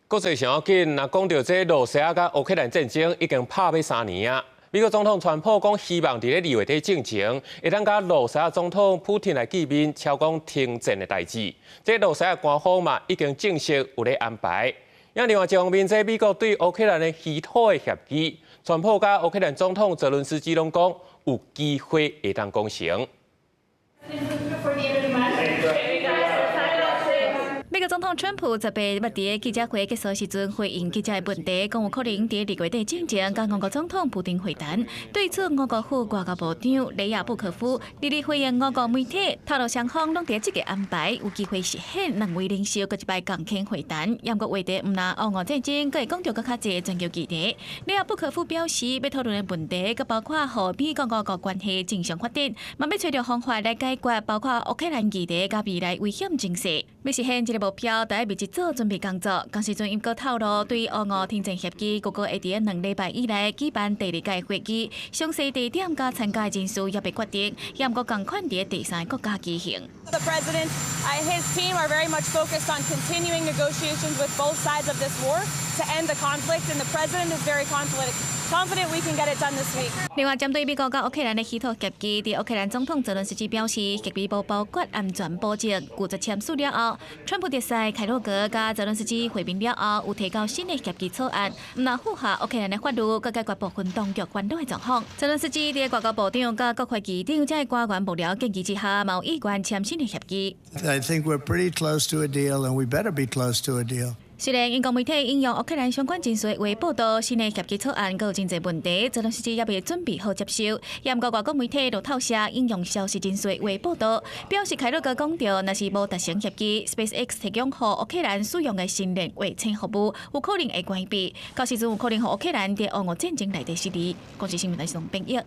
國際上要緊，若講著這羅西亞佮烏克蘭戰爭已經拍欲3年啊。美國總統川普講，希望佇咧2月底進前，會當佮羅西亞總統普廷來見面，敲講停戰的代誌。這羅西亞官方嘛已經證實有咧安排。另外一方面，這美國對烏克蘭的稀土的協議，川普佮烏克蘭總統澤倫斯基攏講有機會會當講成。 Before the end of the month. 美國總統川普18日佇記者會結束時陣，回應記者的問題，講有可能佇2月底進前佮俄國總統普丁會談。對此，俄國副外交部長雷亞布科夫日日回應俄國媒體，透露雙方攏佇積極安排，有機會實現兩位領袖閣一擺共傾會談。毋過話題毋但烏俄戰爭，閣會講著閣較濟全球議題。雷亞布科夫表示，欲討論的問題，閣包括予美國俄國關係正常發展，嘛欲揣著方法來解決包括烏克蘭議題佮未來危險情勢。欲實現這個目標，得愛密集做準備工作。仝時陣，伊閣透露，對烏俄停戰協議，預計會佇2禮拜以內舉辦第二屆會議，詳細地點佮參加人數猶未決定，毋過仝款佇第三個國家舉行。 The president and his team are very much focused on continuing negotiations with both sides of this war to end the conflict, and the president is very confident we can get it done this week. 另外，針對美國佮烏克蘭的稀土協議，佇烏克蘭總統澤倫斯基表示，協議無包括安全保證，拒絕簽署了後，川普特使凱洛格佮澤倫斯基會面了後，有提交新的協議草案，毋但符合烏克蘭的法律，閣解決部分當局煩惱的狀況。澤倫斯基佇外交部長佮國會議長這官員幕僚建議之下，嘛有意願簽新的協議。 I think we're pretty close to a deal, and we better be close to a deal. 雖然英國媒體引用烏克蘭相關人士話報道，新的協議草案閣有真濟問題，澤倫斯基猶未準備好接受。毋過外國媒體路透社引用消息人士話報道，表示凱洛格講著，若是無達成協議，SpaceX 提供予烏克蘭使用的星鏈衛星服務有可能會關閉，到時陣有可能予烏克蘭佇烏俄戰爭內底失利。公視新聞台是編譯。